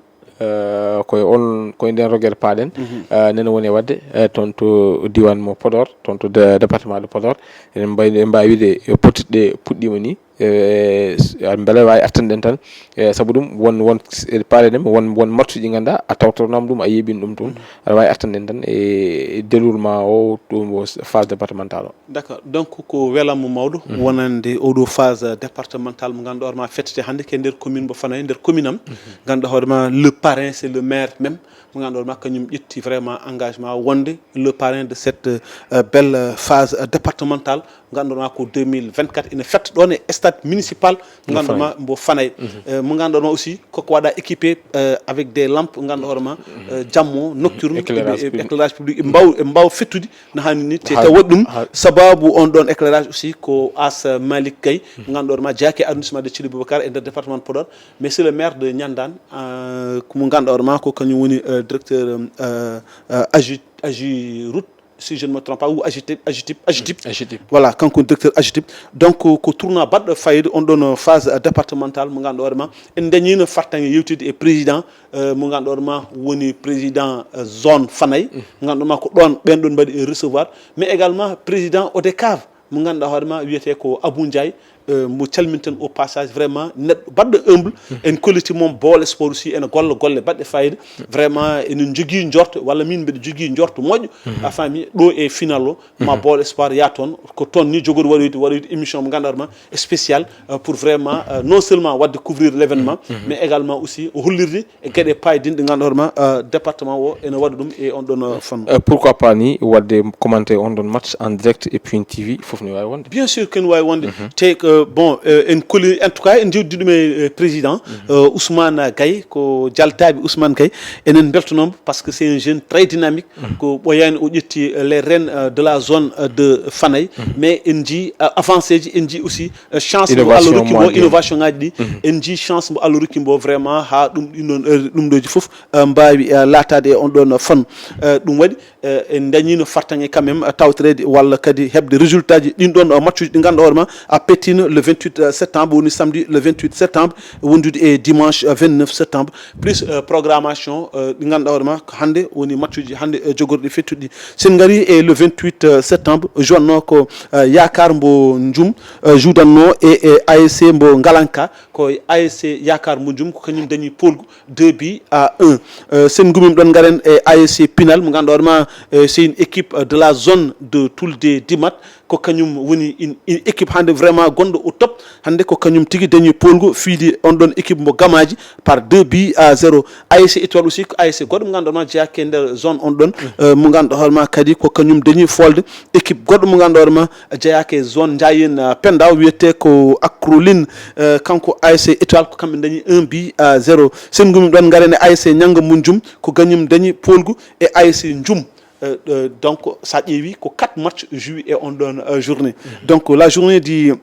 eh, koye on, koye nden rogere paaɗen, eh, nene woni e waɗde, eh, toon to diiwaan mo Podor, toon to de- département de Podor. Eɗen mbawi, en mbaawi wiide, eh, pottiɗe puɗɗiima ni. Eh, s- ah, mbele waawi artan ɗen tan. Eh, sabu ɗum won, won s- eh, paale ɗen, won, won match ji ngannduɗaa a tawtornoma ɗum, a yeeɓin ɗum toon. Aɗa waawi artan ɗen tan e déroulement o, ɗum o s- phase départemental o. D'accord. Donc, ko welamma mawɗo wonande oɗo phase départemental mo ngannduɗaa hoore ma fettete hannde ke nder commune mo Fanay, nder commune am. Ngannduɗaa hoore ma le parrain, c'est le maire même. Mo ngannduɗaa hoore ma kañum ƴetti vraiment engagement wonde le parrain de cette, euh, belle, euh, phase, euh, départementale. Ngannduɗaa ko deux mille vingt-quatre ina fetta ɗoon e stade municipal. Ngannduɗaa mbo Fanay. Eh, mo ngannduɗaa aussi koko waɗa équipé, euh, avec des lampes, ngannduɗaa hoore ma, euh, jammo nocturne, Éclairage e- e- public. Éclairage public, e mbaw e mbaw fettude no haani ni. Te Ha- taw waɗi ɗum ha- sababu on ɗon éclairage aussi ko As Malick Gaye, ngannduɗaa hoore ma jeyaaka e arrondissement de Thily Boubacar e nder département de Podor, mais c'est le maire de Niandane, euh, ko mo ngannduɗaa hoore ma ko kañum woni, euh, directeur, euh, euh, Agi- Agiroute, si je ne me trompe pas, ou Agitip, Agitip, Agitip. Agitip. Voilà, kanko directeur Agitip. Donc, ko tournoi baɗɗo fayida on ɗon phase, euh, départementale mo ngannduɗaa hoore ma en dañino fartaŋŋe yewtidde e président, euh, mo ngannduɗaa hoore ma woni président, euh, zone Fanay. Mo ngannduɗaa hoore ma ko ɗoon ɓen ɗon mbaɗi e recevoir, mais également président ODCAV mo ngannduɗaa hoore ma wiyetee ko Abou Ndiaye. Euh, mo calminten au passage, vraiment neɗɗo baɗɗo humble. En kolliti moom Bool Sport aussi ene golla golle baɗɗe fayida. Vraiment eɗen njogii njorto, walla min mbeɗa jogii njorto moƴƴo, a faami, ɗo e final o ma Bool Sport yaa toon, ko toon ni jogori waɗoyde, waɗoyde émission mo ngannduɗaa hoore ma spécial, euh, pour vraiment, euh, non seulement waɗde couvrir l'événement, mais également aussi o hollirde e geɗe paydinɗe ngannduɗaa hoore ma, euh, département o ene waɗa ɗum e on ɗon, euh, fannu. Euh, pourquoi pas ni waɗde commenter on ɗon match en direct e Point T V, fof ne waawi wonde. Bien sûr ken waawi wonde. Te, euh, bon, euh, en koli, en tout cas en jewdi ɗum e, euh, président, euh, Ousmane Gaye, ko jaltaaɓe Ousmane Gaye. Enen mbeltanomo parce que c'est un jeune très dynamique. Ko ɓooyaani o ƴetti, euh, les rênes, euh, de la zone, euh, de Fanay. Mais en njii, euh, avancé ji, en njii aussi, euh, chance mo Innovation Allah rokki mo, mo addi. Innovation ngaji ɗi. En njii chance mo Allah rokki mo vraiment haa ɗum ɗin ɗon, euh, ɗum ɗoji fof, euh, mbaawi, euh, laataade e on ɗon fannu. Euh, ɗum waɗi, euh, en dañino fartaŋŋe quand même, euh, tawtoreede walla kadi heɓde résultat ji ɗin ɗon, euh, match uji ɗi ngannduɗaa hoore ma a pettino le vingt-huit septembre, woni samedi le vingt-huit septembre, wondude e dimanche, euh, vingt-neuf septembre, plus, euh, programmation, euh, ɗi ngannduɗaa hoore ma ko hannde woni match uji hannde, euh, jogorɗi fettuɗi. Sen ngari e le vingt-huit, euh, septembre, joinno ko, euh, Yakar mbo Njum, euh, juudanno e, e A S C mbo Ngalanka, ko A S C Yakar mbo Njum ko kañum dañi polgu deux buts à un. Euh, sen ngumim ɗon ngaren e A S C Pinal mo ngannduɗaa hoore ma, euh, c'est une équipe, euh, de la zone de Toulde Dimat, ko kañum woni une, une équipe hannde vraiment gonɗo au top. Hannde ko kañum tigi dañi polgu fiidi on ɗon équipe mo Gamaji par deux buts à zéro. A S C Étoile aussi ko A S C goɗɗo mo ngannduɗaa hoore ma jeyaaki e nder zone on ɗon, euh, mo ngannduɗaa hoore ma kadi ko kañum dañi folde équipe goɗɗo mo ngannduɗaa hoore ma jeyaaki e zone Ndiayène, euh, Penda, wiyetee ko Acroline, euh, kanko A S C Étoile ko kamɓe dañi un but à zéro. Sen ngumim ɗon ngaren e A S C Ñannga mo Njum ko kañum dañi polgu e A S C Njum. Euh, euh, donc, ça ƴeewi ko quatre matchs joués e on ɗon, euh, journée. Donc, la journée du,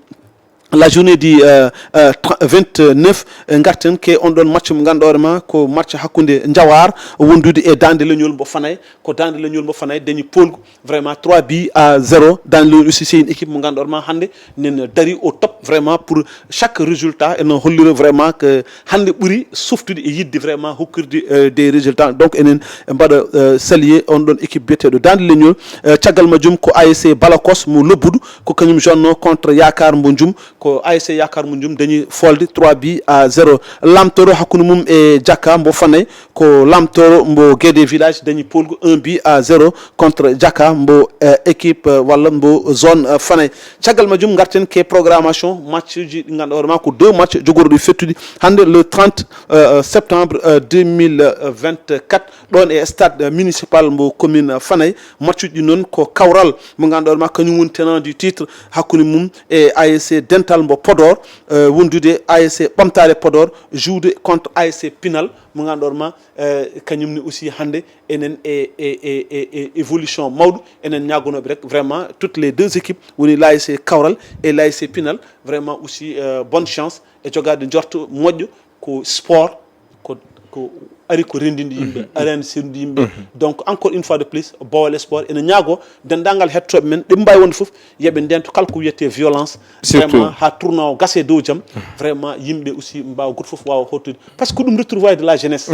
la journée du, euh, euh, tra- vingt-neuf, euh, ngarten ke on ɗon match mo ngannduɗaa hoore ma ko match hakkunde Njawar wondude e Daande Leñol mbo Fanay. Ko Daande Leñol mbo Fanay dañi polgu vraiment trois buts à zéro. Daande Leñol aussi c'est une équipe mo ngannduɗaa hoore ma hannde nen dari au top vraiment pour chaque résultat ene hollira vraiment que hannde ɓuri softude e yiɗde vraiment hokkirde, euh, des résultats. Donc enen mbaɗa, euh, saluer on ɗon équipe biyeteeɗo Daande Leñol. Euh, caggal majjum ko A S C Balakos mo Lobbudu, ko kañum joinno contre Yakar mbo Njum, Ko A S C Yakar Mujum dañi Folde trois buts à zéro. Lamtoro hakkunde mum e Jaka mbo Fanay, ko Lamtoro mbo Guédé Village dañi Polgu un but à zéro contre Jaka mbo, eh, équipe, eh, walla mbo zone, eh, Fanay. Caggal majjum, ngarten ke programmation match uji ɗi ngannduɗaa hoore ma ko deux match jogorɗi fettude hannde le trente, eh, septembre, eh, deux mille vingt-quatre, ɗon e stade, eh, municipal mbo commune, eh, Fanay. Match uji ɗi noon ko Kawral mo ngannduɗaa hoore ma kañum woni tenant du titre hakkunde mum e A S C Dental mbo Podor, eh, wondude A S C Ɓamtaare Podor, jouer contre A S C Pinal mo ngannduɗaa hoore ma, eh, kañum ne aussi hannde enen e, e, e, e, e évolution mawɗo, enen ñaagonooɓe rek vraiment toutes les deux équipes, woni l'A S C Kawral et l'A S C Pinal, vraiment aussi, euh, bonne chance e jogaade njorto moƴƴo. Ko sport, ko, ko ari ko renndinde yimɓe, ari ene senndi yimɓe. Donc encore une fois de plus, Bawol Sport ene ñaago denndaangal hettooɓe men, ɗe mbaawi wonde fof, yoɓe ndento kala ko wiyetee violence. Vraiment, haa tournoi o gasa e dow jam. Vraiment yimɓe aussi mbaawa, gooto fof waawa hottude, parce que ko ɗum retrouvaille de la jeunesse.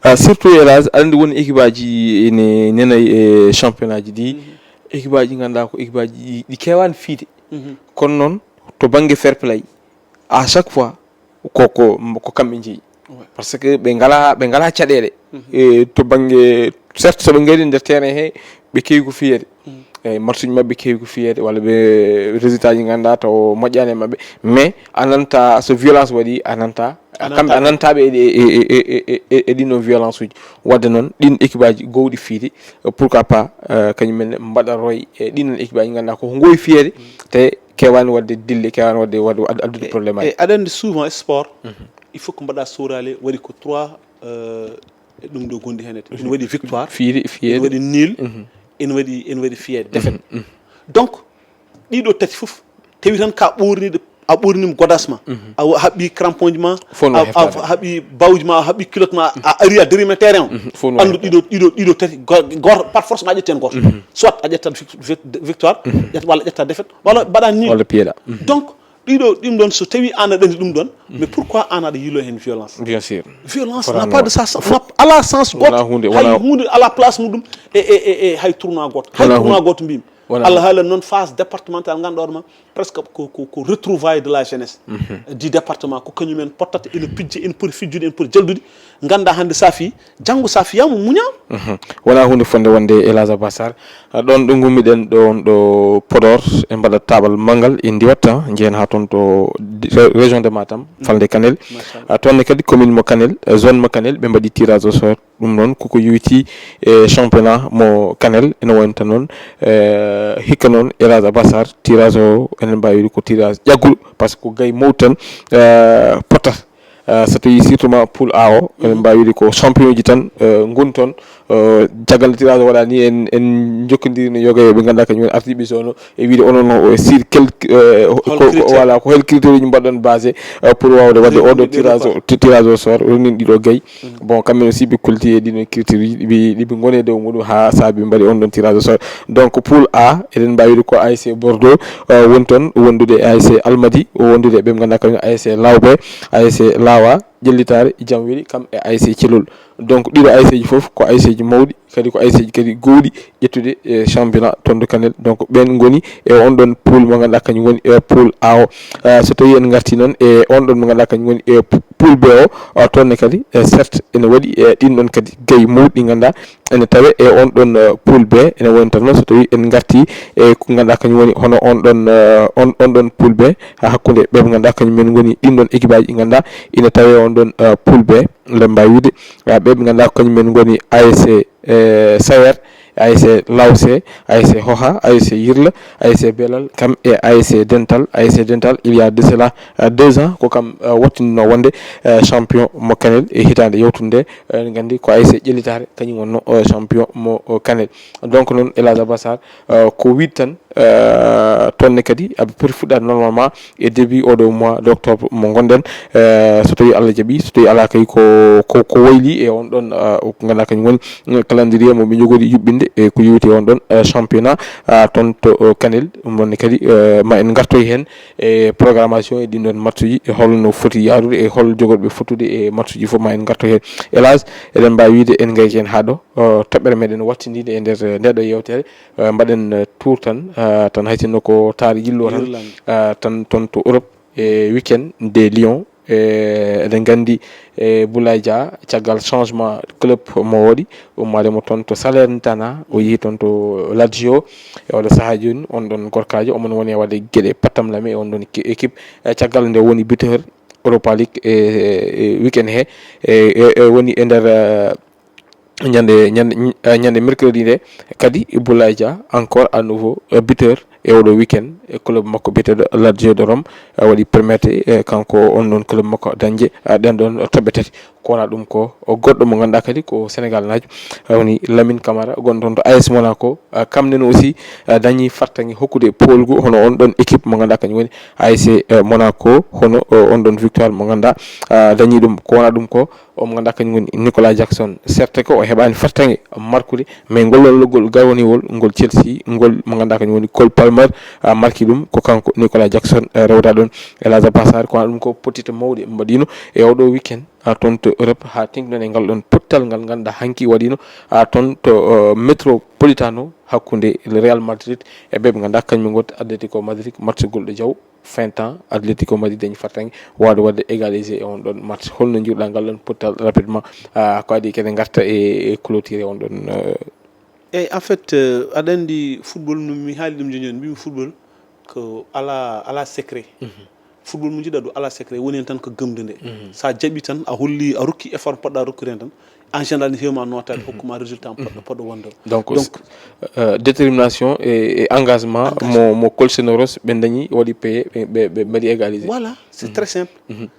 Ah, surtout, hélas, aɗa anndi won équipe aji ene nena e championnat ji ɗi, équipe aji ngannduɗaa ko équipe aji ɗi, ɗi keewaani fiyde. Kono noon, to bannge fair play, à chaque fois ko, ko, ko kamɓe njeyi. Parce que ɓe ngala, ɓe ngala caɗeele. E to bannge, certes, so ɓe ngari nder terrain he, ɓe keewi ko fiyeede. Eyi, match uji maɓɓe keewi ko fiyeede, walla ɓe résultat ji ngannduɗaa taw moƴƴaani e maɓɓe. Mais a nanta so violence waɗi, a nanta kamɓe, a nanta ɓe e, e, e, e, e, e ɗinno violence uji. Wadde noon, ɗin équipe aji gowɗi fiyde, pourquoi pas, euh, kañum en mbaɗa roy e ɗinno équipe aji ngannduɗaa ko ngowi fiyeede, te keewaani waɗde dille, keewaani waɗde, waɗde ad-, addude problème aji. E aɗa anndi, souvent sport, il faut que mbaɗa sóoraale, waɗi ko trois, euh, e ɗum ɗo gonɗi heen. Ene waɗi victoire, fiiri, fiyeede, ene waɗi nul, ene waɗi, ene waɗi fiyeede, défaite. Donc ɗiɗo tati fof tawi tan ka ɓoorniɗo, a ɓoornima godas ma, a haɓɓi cramponji ma, a haɓɓi bawji ma, a haɓɓi culotte ma, a ari a darima terrain o. Anndu ɗiɗo, ɗiɗo, ɗiɗo tati, go-, goto par force ma ƴetti hen goto. Soit a ƴettat vic-, vic-, victoire, ƴetta, walla ƴetta défaite, walla mbaɗa nul, walla piyeɗa. Donc ɗiɗo, ɗum ɗon, so tawi an aɗa anndi ɗum ɗon, mais pourquoi an aɗa yilo hen violence? Bien sûr. Violence n'a pas de sens, n'a, ala sens goto. Hay hunde ala place muɗum e, e, e, e hay tournoi goto. Hay tournoi goto mbimi. Allah haala noon phase départementale ngannduɗaa hoore ma, presque ko, ko, ko retrouvaille de la jeunesse du département, ko kañum en pottata, ene pijji, ene poti fijjude, ene poti jaldude. Ngannda hannde sa fii, janngo sa fiyaama muñaama. Wonaa huunde fotnde wonde, hélas, Abbas Sarr. Ah, ɗoon ɗo ngummiɗen ɗoon ɗo Podor, en mbaɗat taaɓal manngal, en ndiwat, ah, njehen haa toon to di-, ré-, région de Matam, falnde Kanel. Ah, toon ne kadi commune mo Kanel, eh, zone mo Kanel, ɓe mbaɗi tirage au sort. Ɗum noon koko yowitii e championnat mo Kanel, ene wayno tan noon, eh, hikka noon, hélas, Abbas Sarr, tirage o, enen mbaawi wiide ko tirage ƴagguɗo, parce que ko gay mawɗo tan, eh, potta. Eh, so tawii surtout ma poule A o, eɗen mbaawi wiide ko champion ji tan, eh, ngoni toon. Eh, caggal nde tirage o waɗaa ni, en, en njokkondirino yoga e ɓe ngannduɗaa kañum en ardiiɓe zone o, e wiide onon o, sur quel, eh, ko, voilà, ko hol critère uji mbaɗɗon basé, eh, pour waawde waɗde oɗo tirage, tirage au sort, o ronini ɗiɗo gay. Bon, kamɓe aussi ɓe kolti e ɗiɗo critère uji, ɗi ɓe, ɗi ɓe ngoni e dow muɗum haa saabi ɓe mbaɗi on ɗon tirage au sort. Donc poule A, eɗen mbaawi wiide ko A S C Bordeaux, eh, woni toon, wondude e A S C Almadi, wondude e ɓe ngannduɗaa kañum A S C Lawbe, A S C Lawa, Ƴellitaare, Jamweli, kam e A S C Celol. Donc ɗiɗo A S C ji fof ko A S C ji mawɗi, kadi ko A S C ji kadi gowɗi ƴettude e championnat toon to Kanel. Donc ɓeen ngoni e on ɗon poule mo ngannduɗaa kañum woni e poule A o. Eh, so tawii en ngartii noon e on ɗon mo ngannduɗaa kañum woni e poule B o, ah, toon ne kadi, eh, certes ene waɗi, eh, ɗin ɗon kadi gay mawɗi ɗi ngannduɗaa ene tawee e on ɗon, eh, poule B. Ene woni tan noon so tawii en ngartii e ko ngannduɗaa kañum woni hono on ɗon, eh, on, on ɗon poule B, haa hakkunde ɓe ɓe ngannduɗaa kañum en ngoni ɗin ɗon équipe aji ɗi ngannduɗaa ina tawee on ɗon, eh, poule B. Eɗen mbaawi wiide, eh, ɓe ɓe ngannduɗaa ko kañum en ngoni A S C, eh, Sayer, A S C Lawse, A S C Hoha, A S C Yirla, A S C Belal, kam e A S C Dental. A S C Dental, il y a de cela, eh, deux ans, ko kam, eh, waɗtinno wonde, eh, champion mo Kanel e hitaande yawtunde nde. Eh, eɗen nganndi ko A S C Ƴellitaare, kañum wonno, eh, champion mo, eh, Kanel. Donc noon, El Hadj Abbas Sarr, eh, ko wiide tan, eh, toon ne kadi aɓe poti fuɗɗaade normalement e début oɗo mois d' octobre mo ngonɗen. Eh, so tawii Allah jaɓii, so tawii alaa kay ko, ko, ko wayli e on ɗon, eh, ko ngannduɗaa kañum woni, eh, calendrier mo ɓe njogori yuɓɓinde e ko yowiti e on ɗon, eh, championnat, eh, toon to, eh, Kanel. Ɗum ɗon ne kadi, eh, ma en ngartoy heen e programmation e ɗin ɗon match uji, e hol no foti yaarude, e hol jogorɓe fottude e match uji fof ma en ngartoy heen. El Hadj, eɗen mbaawi wiide en ngayki heen haa ɗo, eh, toɓɓere meɗen wattindinde e nder, eh, nde ɗo yeewtere. Eh, mbaɗen, eh, tour tan, eh, tan hay sinno ko taari yillo tan, eh, tan toon to Europe. e weekend de Lyon. E, eɗen nganndi, e, Boulaye Dia, caggal changement club mo waɗi, ummaade mo toon to Salernitana, o yehi toon to Lazio. E oɗo sahaa jooni, on ɗon gorkaajo, omon woni e waɗde geɗe pattamlame e on ɗon ki-, équipe. E, caggal nde woni buteur Europa League e, e, e weekend he, e, e, e woni e nder, e, ñande, ñande, eh, ñande mercredi nde, kadi Boulaye Dia encore à nouveau, eh, buteur e oɗo weekend e club makko biyeteeɗo Lazio de Rome, eh, waɗi permettre, eh, kanko on ɗon club makko dañde, eh, ɗen ɗon toɓɓe tati. Ko wona ɗum ko o goɗɗo mo ngannduɗaa kadi ko Sénégal naajo, eh, woni Lamine Camara, gonɗo toon to A S Monaco. Eh, kam nen aussi, eh, dañi fartaŋŋe hokkude poolgu hono on ɗon équipe mo ngannduɗaa kañum woni A S, eh, Monaco, hono, eh, on ɗon victoire mo ngannduɗaa, eh, dañi ɗum. Ko wona ɗum ko o mo ngannduɗaa kañum woni Nicolas Jackson. Certes ko o heɓaani fartaŋŋe markude, mais ngol ɗon loggol garooniwol ngol Chelsea, ngol mo ngannduɗaa kañum woni Cole Palmer, a marki ɗum. Ko kanko Nicolas Jackson, eh, rewata ɗon e Laza Passar. Ko wona ɗum ko pottitte mawɗe mbaɗiino e oɗo weekend, a, toon to Europe, haa teŋti noon e ngal ɗon pottal ngal ngannduɗaa hanki waɗiino, a, toon to, eh, Metropolitano hakkunde Real Madrid e ɓe ɓe ngannduɗaa kañum ngoni Atletico Madrid, match gol ɗo jaw. Fin temps, Atletico Madrid dañi fartaŋŋe waawde waɗde égalisé e on ɗon match. Holno njiiruɗaa ngal ɗon pottal rapidement, ah, ko adii kadi ngarta e, e clôture on ɗon, eh? Eyi, en fait, eh, aɗa anndi football, no mi haali ɗum jooni jooni, mbimi football ko alaa, alaa secret. Football mo njiɗɗaa ɗo alaa secret, woni heen tan ko gëmde nde. So a jaɓi tan, a holli, a rokki effort poɗɗa rokkude heen tan, en général, ne heewi ma nootaade, hokkuma résultat poɗɗo, poɗɗo wonde. Donc, donc, euh, détermination et, et engagement, engagement, mo, mo Cole Senhoros ɓe dañi, waɗi payé, ɓe, ɓe, ɓe mbaɗi égalisé. Voilà, c'est très simple.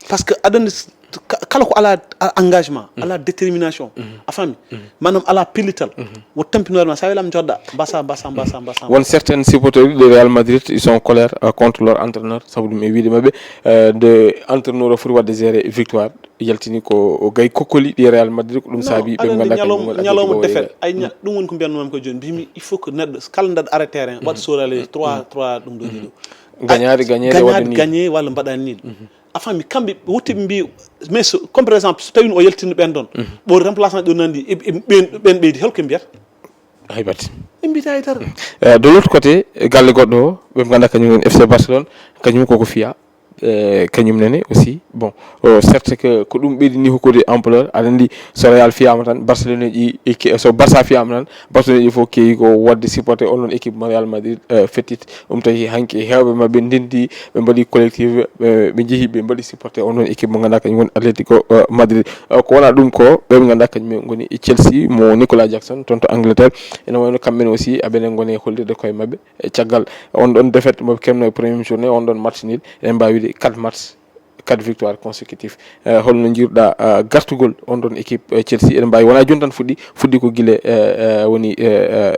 Parce que aɗa anndi s-, ka-, kala ko alaa a-, engagement, alaa détermination, a faami? Maanaam alaa pellital, wo tampinoore ma, sa welama jooɗɗa, mbasa, mbasa, mbasa, mbasa. Won certains supporters de Real Madrid, ils sont en colère, euh, contre leur entraîneur, sabu ɗum e wiide maɓɓe, euh, de entraîneur o foti waɗde gérer victoire. Yaltini ko o gayi kokkoli ɗi Real Madrid, ko ɗum saabi ɓe ngannduɗaa kañum ñalawma, ñalawma défaite. Ay, ña-, ɗum woni ko mbiyatnoomi ko jooni. Mbimi, il faut que neɗɗo, kala ndeɗo ara terrain, waɗ sóoraale trois, trois ɗum ɗo ɗiɗo. Gañaade, gañeede, gañaade, waɗde nul. Gagné walla mbaɗa nul. A faami, kamɓe wotti ɓe mbi, mais so, comme par exemple, so tawino o yaltino ɓen ɗon, ɓo remplaçant ɗo nandi, e, e ɓen, ɓen ɓeydi, holko mbiyata? Hay batte. Ɓe mbiyata hay dara. Eh, de l'autre côté, galle goɗɗo o, ɓe ngannduɗaa kañum woni F C Barcelone, kañum koko fiya. Eh, kañum nene aussi, bon, o, certes que ko ɗum ɓeydini hokkude ampleur. Aɗa anndi, so Real fiyama tan, Barcelone ji, e ke-, so Barça fiyama tan, Barcelone ji fof keewi ko waɗde supporter on ɗon équipe mo Real Madrid, eh, fettit. Ɗum tawi hanki heewɓe maɓɓe ndenndi, ɓe mbaɗi collectif, ɓe, ɓe njehi, ɓe mbaɗi supporter on ɗon équipe mo ngannduɗaa kañum woni Atletico, eh, Madrid. Eh, ko wona ɗum ko ɓe ɓe ngannduɗaa kañum en ngoni Chelsea mo Nicolas Jackson toon to Angleterre. Ene wayno kamɓe ne aussi, aɓene ngoni e hollirde koye maɓɓe. E caggal on ɗon défaite mo ɓe keɓno e premier journée, on ɗon match nul, eɗen mbaawi wiide quatre match, quatre victoires consécutives. Eh, holno njiiruɗaa, eh, gartugol on ɗon équipe, eh, Chelsea? Eɗen mbaawi, wona jooni tan fuɗɗi, fuɗɗi ko gila, eh, eh, woni, eh,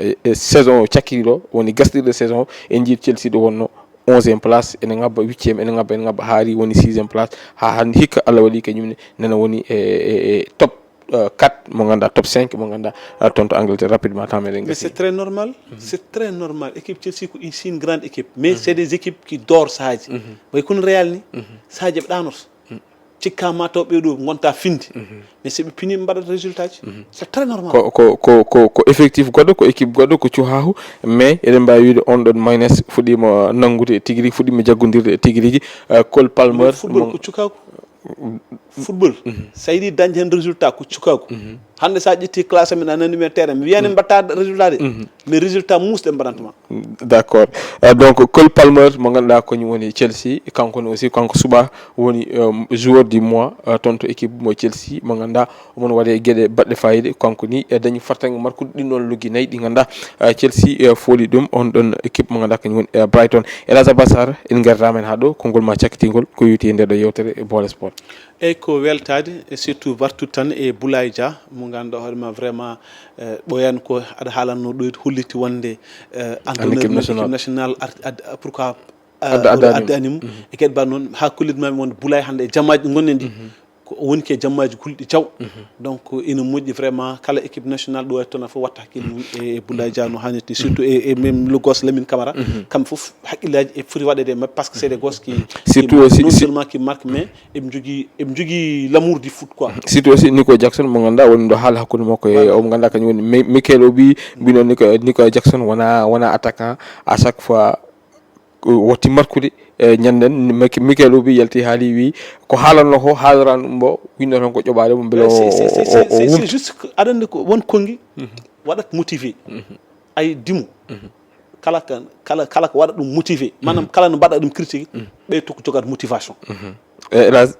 eh, eh, saison o cakkiri ɗo, woni gasɗirde saison o, en njii Chelsea ɗo wonno onzième place, ene ngabba huitième, ene ngabba, ene ngabba, haari woni sixième place, haa hannde hikka Allah waɗi kañum ne, nana woni e, e, e top euh, quatre, mo ngannduɗaa top cinq, mo ngannduɗaa, euh, toon to Angleterre, rapidement, tan meɗen. Mais gasi. C'est très normal. C'est très normal. Équipe Chelsea ko une, c'est une grande équipe. Mais c'est des équipes qui dorent sahaaji. Way kono Real ni, sahaaji ɓe ɗaanoto. Cikka ma taw ɓe ɗo ngonta finde. Mais si ɓe pini, ɓe mbaɗat résultat ji. C'est très normal. Ko, ko, ko, ko, ko effectif goɗɗo, ko équipe goɗɗo, ko cuhaahu, mais eɗen mbaawi wiide on ɗon minus fuɗɗiima nanngude e tigi rigi, fuɗɗiima jaggondirde e tigi rigi. Euh, Cole Palmer, mais football mo ko cukaaku. Football, so a yiɗi dañde heen résultat, ko cukaaku. Hannde, so a ƴetti classe amen, a nani men terrain, mi wiyani mbatta résultat de, mais résultat muusɗe mbaɗanta ma. D'accord. Euh, donc, Cole Palmer, mo ngannduɗaa ko kañum woni Chelsea, kanko ne aussi, kanko suɓaa woni, euh, joueur du mois, euh, toon to équipe mo Chelsea, mo ngannduɗaa omon waɗe geɗe baɗɗe faayiida. Kanko ni, e dañi fartaŋŋe markude ɗin ɗon loggi nayi ɗi ngannduɗaa, eh, Chelsea, eh, fooli ɗum, on ɗon équipe mo ngannduɗaa kañum woni, eh, Brighton. El Hadj Abbas Sarr, en ngardaama en haa ɗo, konngol ma cakkitingol, ko yowiti e nde ɗo yewtere, e Boole Sport. Eyyi, ko weltaade, e surtout wartude tan e Boulaye Dia, mo ngannduɗaa hoore ma vraiment, eh, ɓooyaani ko aɗa haalanno ɗo, holliti wonde, eh, entraîneur équipe nationale, ar-, ad-, pourquoi, eh, adda, adda adda animo. E kadi ba noon, haa kollitmaami wonde Boulaye hannde e jamaaji ɗi ngonɗen ɗi, ko o woni ke jammaaji gulɗi jaw. Donc, ina moƴƴi vraiment, kala équipe nationale ɗo waɗi toon fof watta hakkille mum e, e Boulaye Dia no haanirta ni, surtout e, e même le gosse Lamine Camara, kamɓe fof hakkillaaji e foti waɗeede e maɓɓe, parce que c'est des gosses qui, surtout qui aussi, non seulement qui marquent, mais eɓe njogii, eɓe njogii l'amour du foot, quoi. Surtout aussi Nico Jackson, mo ngannduɗaa woni ɗo haala hakkunde makko e, voilà, o mo ngannduɗaa kañum woni Mi-, Michael Obi, mbino Nico, Nico Jackson wona, wona attaquant, à chaque fois o watti markude, e ñanden Mik- Michael Obi yalti haali wi ko haalanno ko haalran ɗum mbo winno tan ko ƴoɓaade mo mbele o- c'est c'est- c'est- o- o- c'est- o c'est wumta. Juste que aɗa anndi ko won konngi waɗat motivé ay dimu kala ka kala kala ko waɗa ɗum motivé maanaam kala no mbaɗa ɗum critique ɓe tokko jogat motivation. E hélas,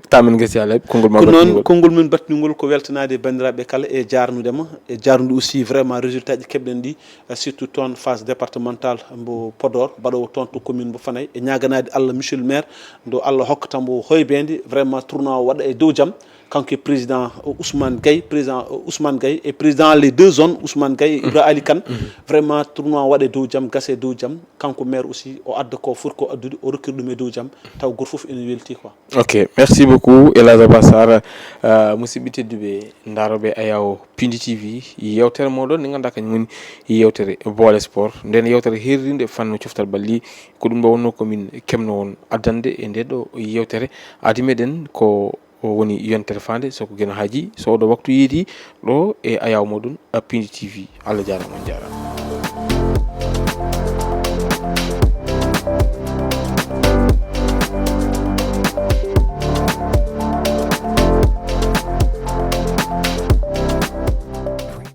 tamin gasi alay konngol ma Ko noon battingol. Konngol men battingol ko weltanaade banndiraaɓe kala e jaarnude ma e jaarnude aussi vraiment résultat ji keɓɗen ɗi, eh, surtout toon phase départementale mbo Podor mbaɗowo toon to commune mbo Fanay e ñaaganaade Allah monsieur le maire nde Allah hokkata mbo hoybeende vraiment tournoi o waɗa e dow jam. Kanko e président Ousmane Gaye président Ousmane Gaye e président les deux zones Ousmane Gaye e Ibra Ali Kane. Vraiment tournoi o waɗa e dow jam gasa e dow jam. Kanko maire aussi o adda ko foti ko addude o rokkiri ɗum e dow jam taw goto fof ene welti quoi. Ok, merci beaucoup Elhadj Abbas Sarr. Uh, musidɓe tedduɓe ndaroɓe Ayaw Pindi T V, yewtere moɗon nde ganduɗa kañum woni yewtere Boole Sport. Nden yewtere herrinde fannu coftal balli, ko ɗum ɗo wonno komin kemno on addande e nde ɗo yewtere. Adi meɗen ko o woni yontere fande soko geno haji so oɗo waktu yeedi ɗo e Ayaw moɗon Pindi T V. Allah jarama, on jarama.